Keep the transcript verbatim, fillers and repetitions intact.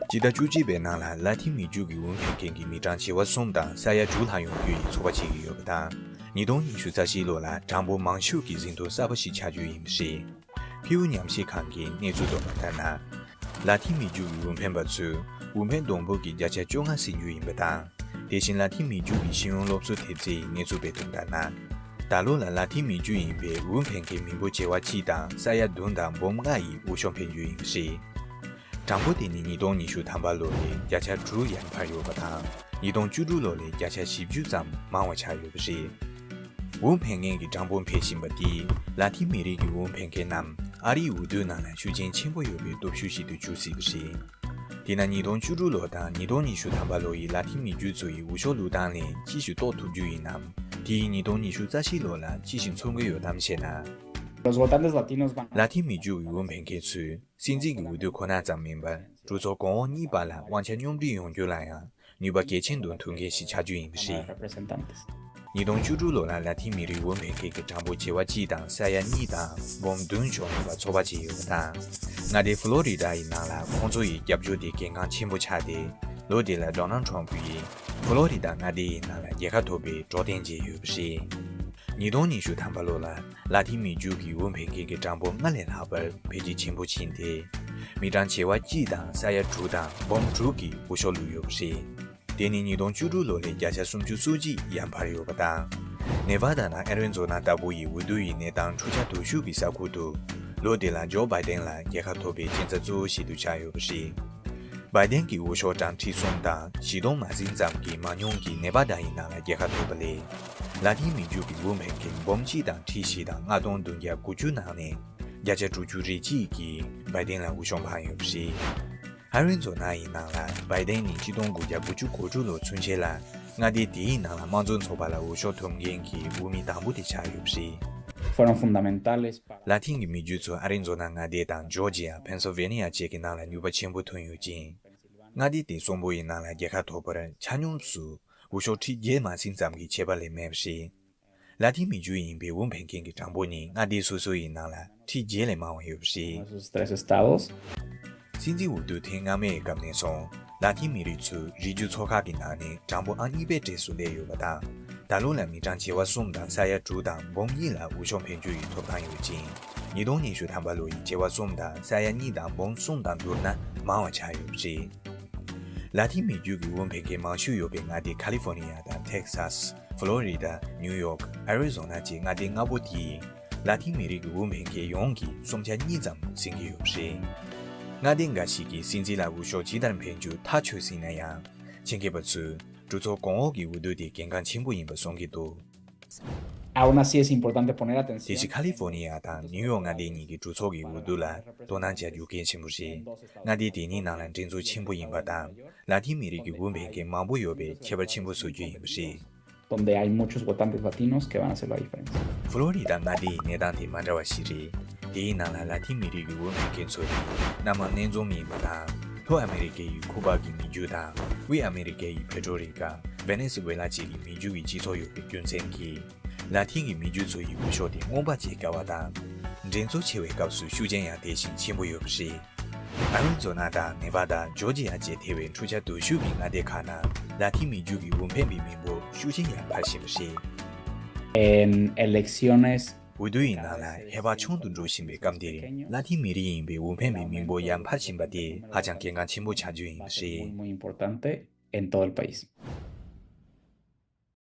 སྤྱི་ཟླ་བཅུ་གཅིག་པའི་ནང་ལ་ལ་ཏིན་མི་རྒྱུད་ཀྱི་ཝུན་ཕན་མཁན་གྱི་མི་གྲངས་བྱེ་བ་གསུམ་དང་ས་ཡ་དྲུག་ལྷག་ཡོང་རྒྱུ་ཡི་ཚོད་དཔག་བྱེད་ཀྱི་ཡོད་པ་དང་། ཉིས་སྟོང་ཉི་ཤུ་རྩ་བཞི་ལོ་ལ་གྲངས་འབོར་མང་ཤོས་ཀྱི་ཟིན་ཐོ་གསར་པ་ཞིག་ཆགས་རྒྱུ་ཡིན་པ་རེད། ཕིའུ་ཉམས་ཞིབ་ཁང་གིས་གནས་ཚུལ་བཏོན་པ་ལྟར་ན། ལ་ཏིན་མི་རྒྱུད་ཀྱི་ཝུན་ཕན་པ་ཚོས་ཝུན་ཕན་སྡོང་པོ་གི་བརྒྱ་ཆ་བཅོ་ལྔ་ཟིན་རྒྱུ་ཡིན་པ་དང་། དེ་བཞིན་ལ་ཏིན་མི་རྒྱུད་ཀྱི་ཤེས་ཡོན་སློབ་གསོ་ཐེབས་རྩའི་གནས་ཚུལ་སྤེལ་དོན་ལྟར་ན། ད་ལོ་ལ་ལ་ཏིན་མི་རྒྱུད་ཡིན་པའི་ཝུན་ཕན་མཁན་མི་འབོར་བྱེ་བ་གཅིག་དང་ས་ཡ་བདུན་དང་འབུམ་ལྔ་ཡི་འོས་ཤོག་འཕེན་རྒྱུ་ཡིན་པ་རེད། གྲངས་འབོར་དེ་ནི་ཉིས་སྟོང་ཉི་ཤུ་ཐམ་པ་ལོ་ལས་བརྒྱ་ཆ་དྲུག་ཡར་འཕར་ཡོད་པ་དང་། ཉིས་སྟོང་བཅུ་དྲུག་ལོ་ལས་བརྒྱ་ཆ་བཞི་བཅུ་ཙམ་མང་བ་ཆགས་ཡོད་པ་རེད། ཝུན་ཕན་མཁན་གྱི་གྲངས་འབོར་འཕེལ་བཞིན་པ་དེས་ལ་ཏིན་མི་རིགས་ཀྱི་ཝུན་ཕན་མཁན་རྣམས་ཨ་རིའི་འོས་བསྡུའི་ནང་ལ་ཤུགས་རྐྱེན་ཆེན་པོ་ཡོད་པའི་སྟོབས་ཤུགས་ཤིག་ཏུ་གྱུར་སྲིད་པ་རེད། དེས་ན་ཉིས་སྟོང་བཅུ་དྲུག་ལོ་དང་ཉིས་སྟོང་ཉི་ཤུ་ཐམ་པ་ལོ་ཡི་ལ་ཏིན་མི་རྒྱུད་ཚོ་ཡི་འོས་ཤོག་བླུགས་སྟངས་ལས་ཅི་ཞིག་རྟོགས་ཐུབ་རྒྱུ་ཡིན་ནམ། དེས་ཉིས་སྟོང་ཉི་ཤུ་རྩ་བཞི་ལོ་ལ་ཅི་ཞིག་མཚོན་གྱི་ཡོད་དམ་ཞེ་ན། Los votantes latinos van ལ་ཏིན་མི་རྒྱུད་ཀྱི་ཝུན་ཕན་མཁན་ཚོས་སྲིད་འཛིན་གྱི་འོས་བསྡུ་ཁོ་ན་ཙམ་མིན་པར་གྲོས་ཚོགས་གོང་འོག་གཉིས་བར་ལ་དབང་ཆ་མཉམ་སྒྲིལ་ཡོང་རྒྱུ་ལ་ཡང་ནུས་པ་གལ་ཆེན་འདོན་ཐུབ་མཁན་ཞིག་ཆགས་རྒྱུ་ཡིན་པ་རེད། Representantes. ཉིས་སྟོང་བཅུ་དྲུག་ལོ་ལ་ལ་ཏིན་མི་རིགས་ཝུན་ཕན་མཁན་གྱི་གྲངས་འབོར་བྱེ་བ་གཅིག་དང་ས་ཡ་གཉིས་དང་འབུམ་བདུན་འབྱོར་ཡོད་པ་ཚོད་དཔག་བྱས་ཡོད་པ་དང་། མངའ་སྡེ་ཕུ་ལོ་རི་ཌ་ཡི་ནང་ལ་ཁོང་ཚོ་ཡི་རྒྱབ་སྐྱོར་དེ་གལ་འགངས་ཆེན་པོ་ཆགས་ཏེ། ལོ་དེ་ལ་ཌོ་ནལ་ཊམ་ཕུ་ཡིས་ཕུ་ལོ་རི་ཌ་མངའ་སྡེ་ཡི་ནང་ལ་རྒྱལ་ཁ་ཐོབ་པའི་གྲོས་གཏན་བྱས་ཡོད་པ་རེད། ཉིས་སྟོང་ཉི་ཤུ་ཐམ་པ་ལོ་ལ་ལ་ཏིན་མི་རྒྱུད་ཀྱི་ཝུན་ཕན་མཁན་གྱི་གྲངས་འབོར་སྔར་ལས་ལྷག་པར་འཕེལ་རྒྱས་ཆེན་པོ་ཕྱིན་ཏེ། མི་གྲངས་བྱེ་བ་གཅིག་དང་ས་ཡ་དྲུག་དང་འབུམ་དྲུག་གི་འོས་ཤོག་བླུགས་ཡོད་པ་རེད། དེ་ནི་ཉིས་སྟོང་བཅུ་དྲུག་ལོ་ལས་བརྒྱ་ཆ་སུམ་ཅུ་སོ་གཅིག་ཡར་འཕར་ཡོད་པ་དང་། ནེ་ཝ་ཌ་དང་ཨེ་རི་ཛོ་ན་ལྟ་བུ་ཡི་འོས་བསྡུ་ཡི་གནས་སྟངས་འཁྲུག་ཆ་དོད་ཤོས་ཀྱི་ས་ཁུལ་དུ། ལོ་དེ་ལ་ཇོ་བྷའི་ཌེན་ལ་རྒྱལ་ཁ་ཐོབ་པའི་རྐྱེན་རྩ་གཙོ་བོ་ཞིག་ཏུ་ཆགས་ཡོད་པ་རེད། བྷའི་ཌེན་གྱི་འོས་ཤོག་གྲངས་ཁྲི་གསུམ་དང་བཞི་སྟོང་མ་ཟིན་ཙམ་གྱི་མང་ཉུང་གིས་ནེ་ཝ་ཌ་ཡི་ནང་ལ་རྒྱལ་ཁ་ཐོབ་པ་ལས། ལ་ཏིན་མི་རྒྱུད་ཀྱི་ཝུན་ཕན་མཁན་འབུམ་གཅིག་དང་ཁྲི་བཞི་དང་ལྔ་སྟོང་བདུན་བརྒྱ་དགུ་བཅུ་ནང་ནས་བརྒྱ་ཆ་དྲུག་ཅུ་རེ་གཅིག་གིས་བྷའི་ཌེན་ལ་འོས་ཤོག་འཕངས་ཡོད་པ་རེད། ཨ་རི་ཛོ་ན་ཡི་ནང་ལ་བྷའི་ཌེན་ནི་ཆིག་སྟོང་དགུ་བརྒྱ་དགུ་བཅུ་གོ་དྲུག་ལོ་ཚུན་ཆད་ལ་མངའ་སྡེ་དེའི་ནང་ལ་དམངས་གཙོ་ཚོགས་པ་ལ་འོས་ཤོག་ཐོབ་མཁན་གྱི་འོས་མི་དང་པོ་དེ་ཆགས་ཡོད་པ་རེད། Fueron fundamentales para ལ་ཏིན་གྱི་མི་རྒྱུད་ཚོ་ཨ་རི་ཛོ་ན་མངའ་སྡེ་དང་ཇོར་ཇི་ཡ། ཕེན་སིལ་ཝེ་ནི་ཡ་བཅས་ཀྱི་ནང་ལ་ནུས་པ་ཆེན་པོ་ཐོན་ཡོད་ཅིང་། མངའ་སྡེ་དེ་གསུམ་པོ་ཡི་ནང་ལ་རྒྱལ་ཁ་ཐོབ་པར་ཆ་སྙོམས་སུ་འོས་ཤོག་ཁྲི་བརྒྱད་མ་ཟིན་ཙམ་གྱི་ཁྱད་པར་ལས་མེད་པ་རེད། ལ་ཏིན་མི་རྒྱུད་ཡིན་པའི་ཝུན་ཕན་མཁན་གྱི་གྲངས་འབོར་ནི་མངའ་སྡེ་སོ་སོ་ཡི་ནང་ལ་ཁྲི་བརྒྱད་ལས་མང་བ་ཡོད་པ་རེད། Esos tres estados. སྲིད་འཛིན་འོས་བསྡུ་ཐེངས་སྔ་མའི་སྐབས་ནས་བཟུང་ལ་ཏིན་མི་རིགས་ཚོས་རིགས་རྒྱུད་ཚོགས་ཁག་གི་ནང་ནས་གྲངས་འབོར་ཨང་གཉིས་པའི་གྲས་སུ་སླེབས་ཡོད་པ་དང་། ད་ལོ་ལ་མི་གྲངས་བྱེ་བ་གསུམ་དང་ས་ཡ་དྲུག་དང་འབུམ་གཉིས་ལ་འོས་ཤོག་འཕེན་རྒྱུ་ཡི་ཐོབ་ཐང་ཡོད་ཅིང་། ཉིས་སྟོང་ཉི་ཤུ་ཐམ་པ་ལོ་ཡི་བྱེ་བ་གསུམ་དང་ས་ཡ་གཉིས་དང་འབུམ་གསུམ་དང་བསྡུར་ན་མང་བ་ཆགས་ཡོད་པ་རེད། ལ་ཏིན་མི་རྒྱུད་ཀྱི་ཝུན་ཕན་མཁན་མང་ཤོས་ཡོད་པའི་མངའ་སྡེ་ཁ་ལི་ཧྥོ་ནི་ཡ་དང་ཐེག་སཱས། ཕུ་ལོ་རི་ཌ། ནིའུ་ཡོག་ཨ་རི་ཛོ་ན་བཅས་མངའ་སྡེ་ལྔ་པོ་དེས་ལ་ཏིན་མི་རིགས་ཀྱི་ཝུན་ཕན་མཁན་ཡོངས་ཀྱི་གསུམ་ཆ་གཉིས་ཙམ་ཟིན་གྱི་ཡོད་པ་རེད། མངའ་སྡེ་འགའ་ཞིག་གིས་སྲིད་འཛིན་ལ་འོས་ཤོག་ཇི་ལྟར་འཕེན་རྒྱུ་ཐག་ཆོད་ཟིན་ན་ཡང་། ཆེད་མཁས་པ་ཚོས་གྲོས་ཚོགས་གོང་འོག་གི་འོས་བསྡུ་དེ་གལ་འགངས་ཆེན་པོ་ཡིན་པ་གསུང་གི་འདུག Aún así es importante poner དེ་atención. བཞིན་ཁ་ལི་ཧྥོ་ནི་ཡ་དང་ནིའུ་ཡོག་མངའ་སྡེ་གཉིས་ཀྱི་གྲོས་ཚོགས་ཀྱི་འོས་བསྡུ་ལ་དོ་སྣང་བྱ་རྒྱུ་གལ་ཆེན་པོ་རེད། མངའ་སྡེ་དེ་གཉིས་ནང་ལ་འགྲན་རྩོད་ཆེན་པོ་ཡིན་པ་དང་། ལ་ཏིན་མི་རིགས་ཀྱི་ཝུན་ཕན་མཁན་མང་པོ་ཡོད་པས་ཁྱད་པར་ཆེན་པོ་བཟོ་རྒྱུ་ཡིན་པ་རེད། Donde hay muchos votantes latinos que van a hacer la diferencia. ཕུ་ལོ་རི་ཌ་མངའ་སྡེ་ཡི་གནས་སྟངས་དེ་མ་འདྲ་བ་ཞིག་རེད། དེའི་ནང་ལ་ལ་ཏིན་མི་རིགས་ཀྱི་ཝུན་ཕན་མཁན་ཚོ་ནི་སྣ་མང་སྣེ་འཛོམས་ཡིན་པ་དང་། ལྷོ་ཨ་མེ་རི་ཀའི་ཁུ་པ་གི་མི་རྒྱུད་དང་། དབུས་ཨ་མེ་རི་ཀའི་ཕེ་ཏྲོ་རི་ཀ། ཝེ་ནེ་སི་ཝེ་ལ་བཅས་ཀྱི་མི་རྒྱུད་ཀྱི་སྤྱི་ཚོགས་ཡོད་པའི་རྒྱུ་མཚན་གྱིས། ལ་ཏིན་གྱི་མི་རྒྱུད་ཚོ་ཡི་འོས་ཤོག་དེ་མངོན་པ་བྱེད་དཀའ་བ་དང་། འགྲན་རྩོད་ཆེ་བའི་སྐབས་སུ་ཤུགས་རྐྱེན་ཡང་དེ་བཞིན་ཆེན་པོ་ཡོད་པ་རེད། ཨ་རི་ཛོ་ན་དང་ནེ་ཝ་ཌ། ཇོར་ཇི་ཡ་བཅས་ཐེ་བའི་འཁྲུག་ཆ་དོད་ཤོས་ཀྱི་མངའ་སྡེ་ཁག་ནང་ལ་ཏིན་མི་རྒྱུད་ཀྱི་ཝུན་ཕན་པའི་མི་འབོར་ཤུགས་རྐྱེན་ཡང་འཕར་བཞིན་པ་རེད། En elecciones འོས་བསྡུ་ཡི་ནང་ལ་ཧེ་བག་ཆུང་དུ་འགྲོ་བཞིན་པའི་སྐབས་འདིར་ལ་ཏིན་མི་རིགས་ཡིན་པའི་ཝུན་ཕན་པའི་མི་འབོར་ཡར་འཕར་བཞིན་པ་དེ་ཧ་ཅང་གལ་འགངས་ཆེན་པོ་ཆགས་རྒྱུ་ཡིན་པ་རེད། Muy importante en todo el país.